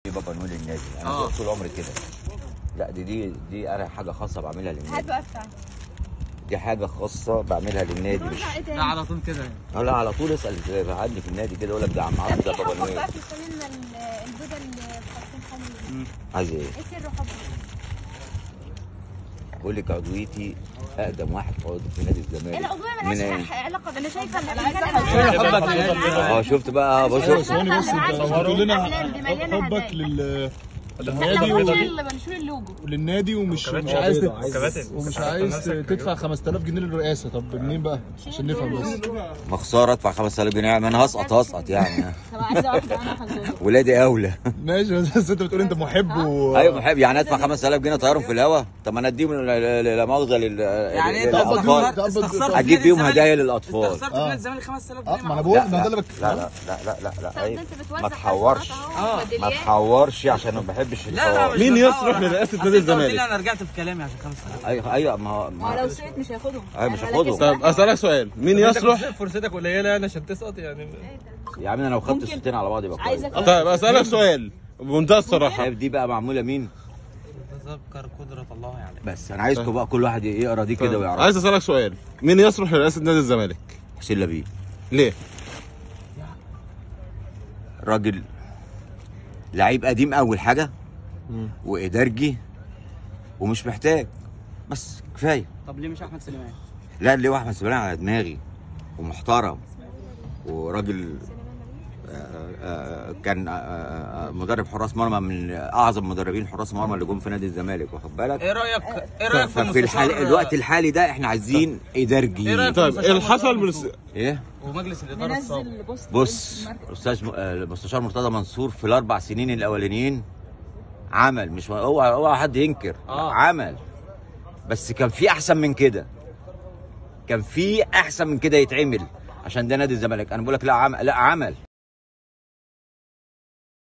بابا نقول للنادي انا طول عمري كده. لا دي انا حاجة خاصة بعملها للنادي. هات بقى بتاعتي. دي حاجة خاصة بعملها للنادي. مش لا على طول كده يعني. لا على طول، اسال عندي في النادي كده يقول لك ده عم عبد ده بابا نويل. بقى في الفانلة البيضة اللي بخطين حمرا. عايز ايه؟ ايه سر حبك؟ بقول لك عضويتي اقدم واحد عضو في نادي الزمالك. العضوية مالهاش علاقة. انا شايفه ان شفت بقى. بص بس بتقول لنا حبك للنادي وللنادي ومش عايز ومش عايز تدفع 5000 جنيه للرئاسة. طب منين بقى عشان نفهم بس؟ ما خسارة ادفع 5000 جنيه، ما انا هسقط يعني. طب عايزه واحدة انا حظوظ. ولادي اولى. ماشي، بس انت بتقول انت محب ايوه محب، يعني ادفع 5000 جنيه طيارهم في الهوا؟ طب ما انا اديهم لا مؤاخذة للاطفال، اجيب بيهم هدايا للاطفال. استخسرت في نادي الزمالك 5000 جنيه؟ ما انا بقول ده اللي لا لا لا لا لا، ما تحورش، ما تحورش عشان ما بحبش. لا مين يصرح لرئاسة نادي الزمالك؟ انا رجعت في كلامي عشان 5000. ايوه ما لو سقط مش هياخدهم. ايوه مش هاخدهم. طب اسالك سؤال، مين يصلح؟ فرصتك قليله يعني عشان تسقط يعني. يا عم انا لو خدت الصوتين على بعض يبقى كويس. طيب اسالك سؤال بمنتهى الصراحة، دي بقى معمولة مين؟ تذكر قدره الله يعني. بس انا عايزكم بقى كل واحد يقرا دي كده ويعرف. عايز اسالك سؤال، مين يصلح لرئاسة نادي الزمالك؟ حسين لبيب. ليه؟ راجل لعيب قديم اول حاجة، وادارجي ومش محتاج، بس كفاية. طب ليه مش احمد سليمان؟ لا ليه احمد سليمان على دماغي ومحترم وراجل كان مدرب حراس مرمى من اعظم مدربين حراس مرمى اللي جم في نادي الزمالك، واخد بالك؟ ايه رايك في الوقت الحالي ده احنا عايزين ادارجي. ايه طيب اللي حصل ايه؟ ومجلس الادارة السابق. بص استاذ المستشار مرتضى منصور في ال4 سنين الاولانيين عمل، مش اوعى حد ينكر، عمل، بس كان في احسن من كده، كان في احسن من كده يتعمل عشان ده نادي الزمالك. انا بقول لك لا عمل، لا عمل.